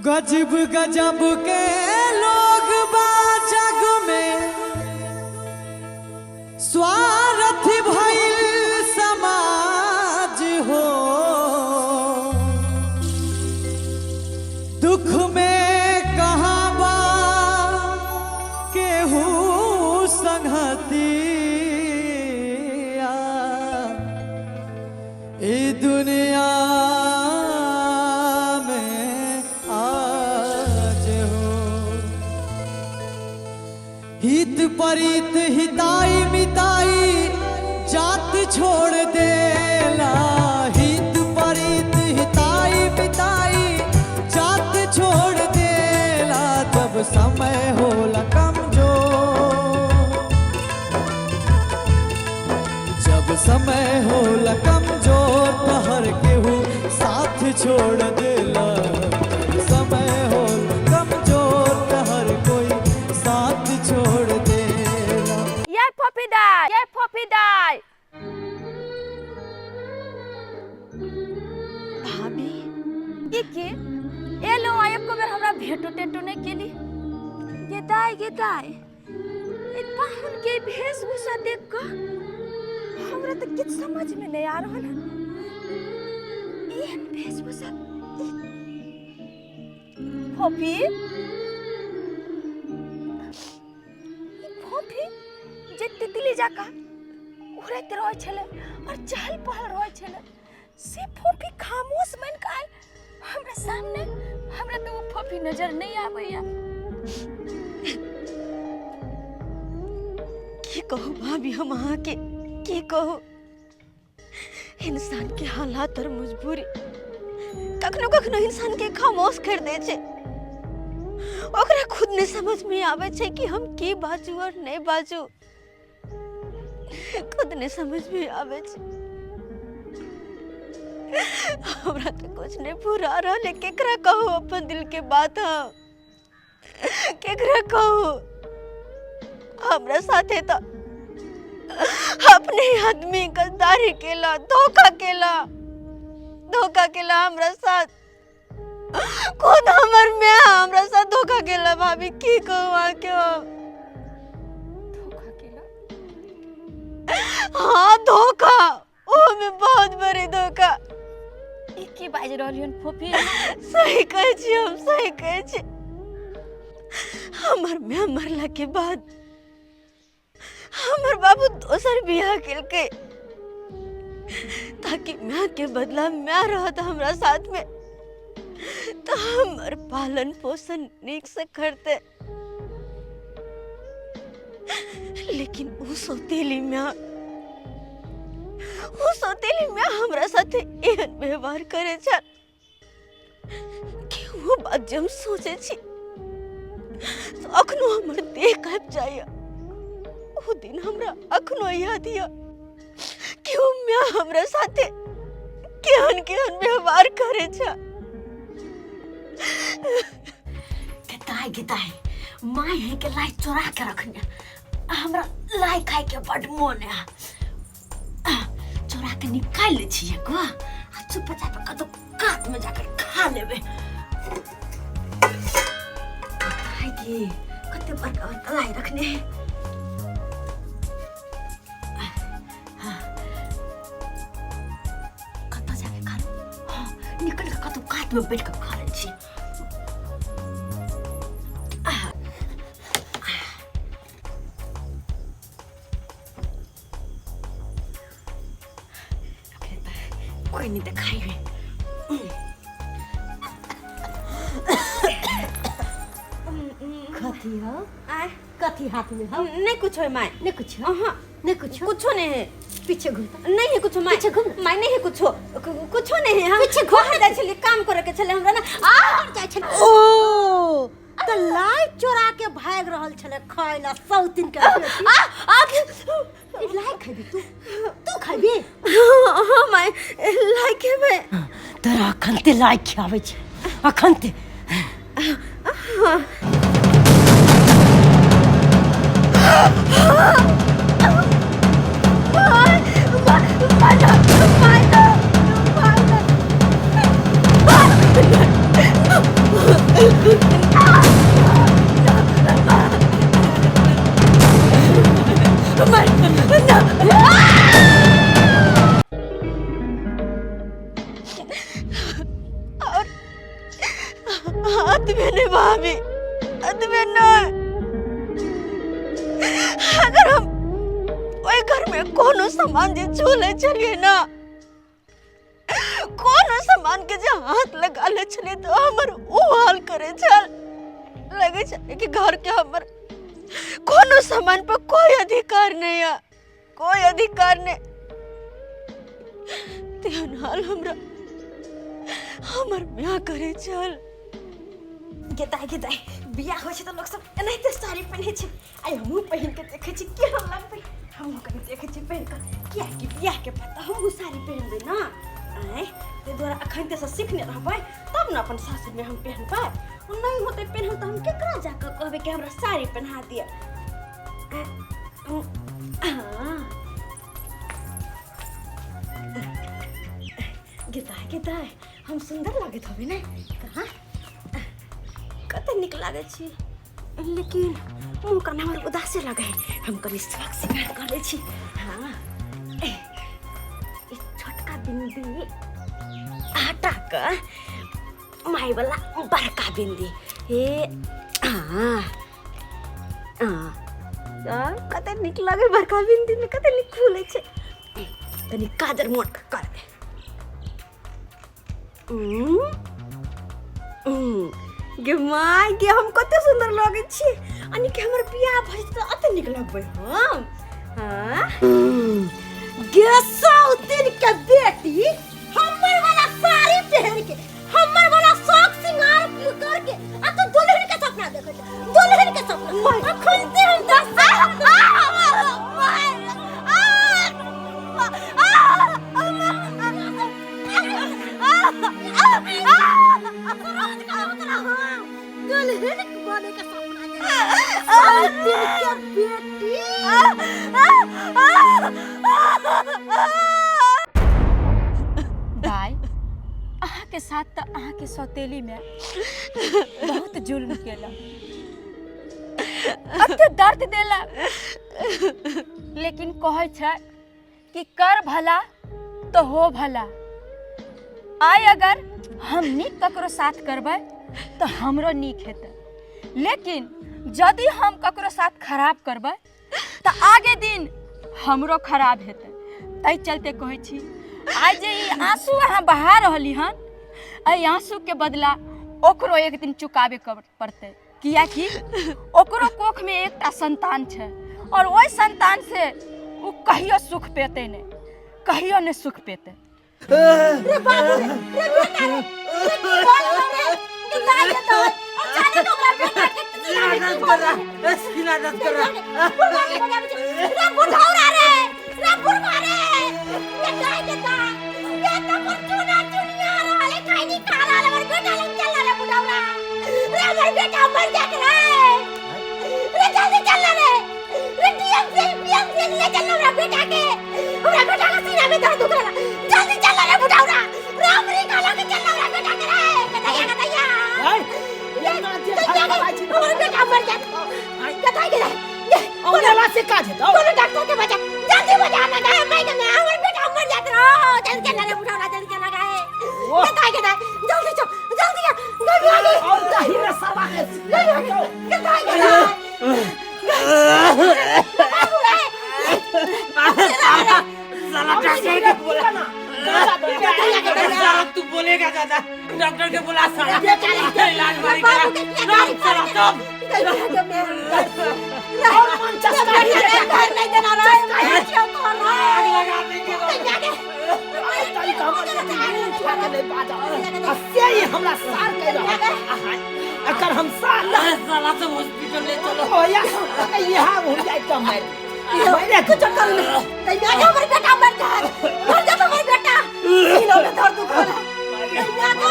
गजब गजब के लोग बा जग में, स्वार्थ भइल समाज हो। दुख में कहाँ बा केहू संगतिया, ई दुनिया में आज हो। हित परित हिताई मिताई जात छोड़ देला, हित परित हिताई मिताई जात छोड़ देला, जब समय होला कमजोर, जब समय होला कमजोर त हर केहू साथ छोड़ देला। समय होला कमजोर त हर कोई साथ छोड़ देला। ये फोफीदाई, ये फोफीदाई। भाभी, ई के एलो आ एको बेर हमरा भेटो टेटो नहीं केली। गे दाई, गे दाई, ई पाहुन के वेशभूषा देख क हमरा त किछ समझ में नहीं आ रहल है। एहन वेशभूषा फोफी, ई फोफी जे तितली जकाँ उड़ैत रहै छलै और चहल पहल रहै छलै, से फोफी खामोश बनि कऽ आयल हमरा सामने। हमरा तऽ ओ फोफी नजर नहि आबैया। की कहू भाभी, हम अहाँके की कहू, इंसान के हालात और मजबूरी कखनो कखनो इंसान के खामोश कर दे छै। ओकरा खुद नहीं समझ में आवे छै कि हम की बाजू और नहीं बाजू, खुद नहीं समझ में आवे छै। हमरा तो कुछ नहीं पूरा रहल है, केकरा कहू अपन दिल के बात, हम केकरा कहू। हमरा साथे तो अपने आदमी गद्दारी केला, धोखा केला, धोखा केला हमरा साथ। खुद हमर माय हमरा साथ धोखा केला। भाभी की कहू अहाँके हम। धोखा केला? हाँ धोखा, ओ में बहुत बड़ी धोखा। ई की बाजि रहलियन फोफी? सही कहै छी हम, सही कहै छी। हमर माय मरला के बाद हमर बाबू दोसर बियाह केलकै, ताकि माय के बदला माय रहत हमरा साथ में, तो हमर पालन पोषण नीक से करते। लेकिन उ सौतेली माय, उ सौतेली माय हमरा साथे एहन व्यवहार करे छल कि वो बात जे हम सोचे छी तो अखनो हमर देह काँपि जाइए। ओ दिन हमरा अखनो याद यऽ कि ओ माय हमरा साथे केहन केहन व्यवहार करे छल। गेदाइ गेदाइ, माय है के लाई चोरा के रखने, हमरा लाई खाय के बड मोन है। चोरा के निकालि लै छियै गो, आ चुपचाप कतौ कात में जाकर खा लेबै। खाय के कते बड़का बड़का लाई रखने है। कतऽ जाके खा लू? हाँ, निकल के कतौ कात में बैठ के खा लै छी। कोई नहीं दिखाई है। कथी हो? आय। कथी हाथ में हो? नहीं कुछ है my. नहीं कुछ हो? अहाँ। नहीं कुछ हो? कुछो नहीं है। पीछे घूम। नहीं है कुछो my. पीछे घूम। My नहीं है कुछो। कुछो नहीं है। हम पीछे घूम। बाहर जाइ छलियै, काम करे के छलै हमरा ना। आ, जाइ छलियै। ओ, त लाई चोरा के भागि रहल छलै खाय ला सौतिन के बेटी। आ, आ, ई लाई खैबी तू? तू खैबी? हाँ, हाँ, my, लाई खेबै। तोरा अखन ते लाई खियाबै छै, अखन ते। हाँ। अतबे नहीं भाभी, अतबे नहीं। अगर हम ओहि घर में कोनो सामान जे छू ले छलियै ना, कोनो सामान के जे हाथ लगा ले छलियै तो हमर ऊ हाल करे छल। लगे छलै कि घर के हमर कोनो सामान पर कोई अधिकार नहीं है, कोई अधिकार नहीं। तेहन हाल हमरा हमर माय करे छल। गेदाइ गेदाइ बियाह होइ छै तऽ लोक सब एनाहिते साड़ी पहिनै छै। आइ हमहूँ पहिन के देखै छी केहन लगबै। हमहूँ कनि देखै छी पहिन कऽ, किएकि बियाहके बाद तऽ हमहूँ साड़ी पहिनबै ने। आँय, ताहि दुआरे अखन से सीखने रहबै तब ने अपन सासुरमे हम पहिनबै। नहि होतै पहिनल तऽ हम केकरा जाकऽ कहबै कि हमरा साड़ी पहिना दिअ। हाँ गेदाइ गेदाइ, हम सुन्दर लागैत होबै ने? कहाँ कते नीक लागै छी, लेकिन मुँह कान हमर उदासे लगै है। हम कनि शौक सिंगार कर लै छी। हाँ, ई छोटका बिंदी हटा कऽ माय वाला बड़का बिंदी। हे हाँ हाँ, कते नीक लागै बड़का बिंदी में, कते नीक फूलै छै। कनि काजर मोट कर दे। गे my गे, हम कते सुन्दर लगै छी। यानी कि हमर बियाह भऽ जेतै तऽ अते नीक लगबै हम। हाँ गे सौतिन के बेटी हमर वाला साड़ी पहन के, हमर वाला शौक सिंगार करके आ तू दुल्हन के सपना देखै छै, दुल्हन के सपना। अखन ते हम 10 साल दुल्हन बने के सपना देखै सौतिन के बेटी। दाई, अहाँके साथ तऽ अहाँके सौतेली में बहुत जुल्म केलक, कते दर्द देलक, लेकिन कहै छै कि कर भला तो हो भला। आइ अगर हम नीक ककरो साथ करबै तऽ हमरो नीक हेतै, लेकिन यदि हम ककरो साथ खराब करबै तऽ आगे दिन हमरो खराब हेतै। ताहि चलते कहै छी, आइ जे ई आंसू अहाँ बहा रहली हन, एहि आंसूके बदला ओकरो एक दिन चुकाबे पड़तै, कियाकि ओकरो कोखमे एकटा संतान छै और ओहि संतान से ओ कहियो सुख पेतै नहि, कहियो नहि सुख पेतै। रे बाबू रे, रे बेटा रे, रे की भऽ गेलौ रे? गे दाइ गे दाइ, अचानक हमरा बेटा के सीना दर्द कर रहा है, सीना दर्द कर रहा है। बुढ़वा के बजाबै छै। रे बुढ़ौरा रे, रे बुढ़वा रे, गे दाइ गे दाइ, गे तऽ चुना चुनिया रहल है, खैनी खा रहल है, हमर बेटा लग चल रे बुढ़ौरा। रे हमर बेटा मर जात रे, रे जल्दी चल रे, रे डीएम से पीएम से ले चल हमरा बेटा के, हमरा बेटा के सीना में दर्द उठ रहा, जल्दी चल रे बुढ़ौरा, रे अमेरिका लगे चल हमरा बेटा के रे। गदैया गदैया, हमर बेटा मर जात। गदाई गदाई, औनेला से काज हेतौ। कोनो डॉक्टर के बजा, जल्दी बजा ना गाय, मैं के मैं हमर बेटा मर जात रो, जल्दी चल रे बुढ़ौरा, जल्दी चल गाय। गदाई गदाई, जल्दी चल, जल्दी आ, गई आ गई। और कहीं रे सरवा के गदाई गदाई, बाबू रे, साला डॉक्टर के बोला, साला तू बोलेगा ज्यादा, डॉक्टर के बोला साला इलाज मारी बाबू के किया गाड़ी साला सब और मन चस्का ही रे घर नहीं देना रे, आग लगा देंगे। तई तो हमर बेटी मुंह छुआ के नहीं बाजा आ से ही हमरा सार के रहा अकर हम सार साला सब हॉस्पिटल ले चलो। ओ या यहाँ हो जाए तो मार मारे कुछ कर ले, तैया के हमर बेटा मर जाए, मर जात हमर बेटा, सीना में दर्द उठ रहा तैया के।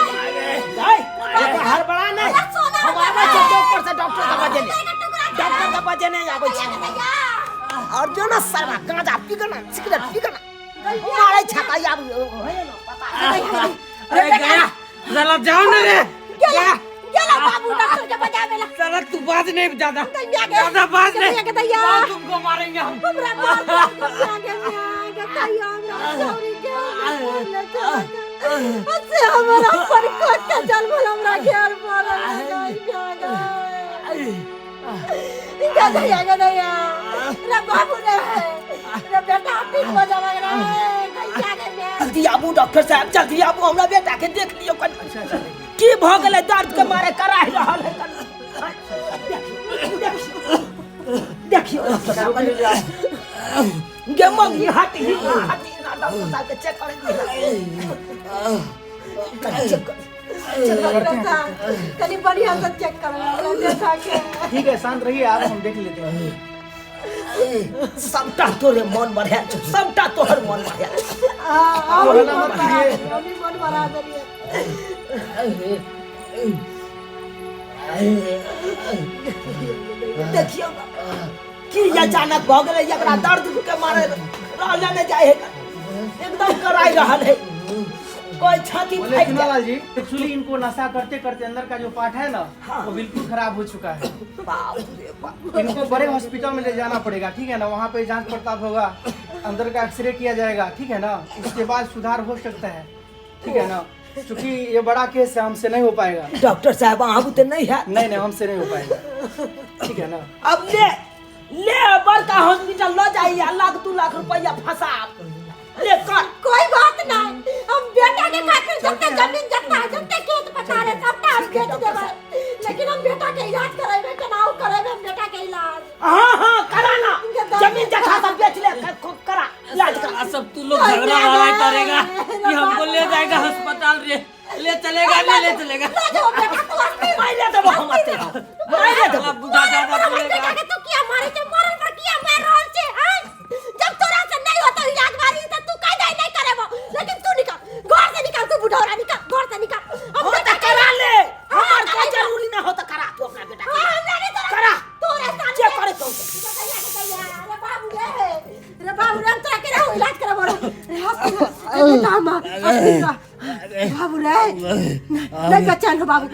जाए हड़बड़ा नहीं, हम आबै छी चौक पर से डॉक्टर के बजे नहीं, डॉक्टर के बजे नहीं आबै छी। और जो ना सरवा गांजा पी के ना सिगरेट पी के ना मारे छाता आब होय ना पता। अरे गया साला, जाओ ना रे, गेला गेला बाबू डॉक्टर के बजावेला। साला तू बाज नहीं ज्यादा, तैया के ज्यादा बाज नहीं, तैया के तैया बहुत तुमको मारेंगे हम। हमरा मार तैया के मार के तैया हमरा सॉरी के से हमरा पर कोट के जन्म हमरा घेर। रे दैया गे दैया रे बाबू रे रे बेटा ठीक हो जावे रे गैया गे मैं। जल्दी आबू डॉक्टर साहब, जल्दी आबू, हमरा बेटा के देख लियो कनी की भ गेलै, दर्द के मारे कराहि रहल है। देखियो डॉक्टर साहब गे मंगी हटी हटी ना, डॉक्टर साहब के चेक करे कनी, चेक कर। कनी बढ़िया से चेक कर बेटा के। ठीक है, शांत रहिए आप, हम देख लेते हैं। सबटा तोरे मन बढ़ायल छौ, सबटा तोहर मन बढ़ायल छौ। मम्मी मन बढ़ा देलिए। देखियो की अचानक भ गेलै, एकरा दर्द के मारे रहल नहीं जाए है, एकदम कराई रहल है, कोई छाती बोले फाटि चुनालाल जी, एक्चुअली इनको नशा करते करते अंदर का जो पार्ट है ना, हाँ। वो बिल्कुल खराब हो चुका है। बाप रे बाप। इनको बड़े हॉस्पिटल में ले जाना पड़ेगा, ठीक है ना? वहाँ पे जांच पड़ताल होगा, अंदर का एक्सरे किया जाएगा, ठीक है ना? उसके बाद सुधार हो सकता है, ठीक है ना? क्योंकि ये बड़ा केस है, हमसे नहीं हो पाएगा। डॉक्टर साहब अहाँ बुते नहीं है? नहीं नहीं, हमसे नहीं हो पाएगा, ठीक है ना? अब ले ले बड़का हॉस्पिटल ल जाइए, लाख 2 लाख रुपया फंसा ले कर। कोई बात नहीं, हम बेटा के खातिर जत्ते जमीन जत्ता जत्ते खेत पटारे सबटा हम बेच देबै, लेकिन हम बेटा के इलाज करेबै, केनाहु करेबै हम बेटा के इलाज। हाँ हाँ कराना, जमीन जगह सब बेच ले, करा इलाज करा। सब तू लोग झगड़ा लड़ाई करेगा कि हमको ले जाएगा अस्पताल रे, ले चलेगा नहीं ले चलेगा। ले जाओ बेटा तू अस्पताल। मैं ले देबो हम अस्पताल, मैं ले देबो। बुढ़ा दादा बेटा के तू किया मारे छे, मरल पर किया मार रहल छे? हां जब तोरा से नहीं होता इलाज बारी त तू कह दे नहीं करेबो, लेकिन तू निकल घर से, निकल तू बुढ़ौरा, निकल घर से निकल। हम त करा ले, हमर कोई जरूरी ना हो त करा तू अपना बेटा के। हां नहीं तोरा करा, तोरा सामने चेक करे तो। रे बाबू रे, रे बाबू रे, हम तोरा के रहू इलाज करबो रे। रे हस्ती रे बेटा हम हस्ती बाबू रे, नहीं बचान हो बाबू।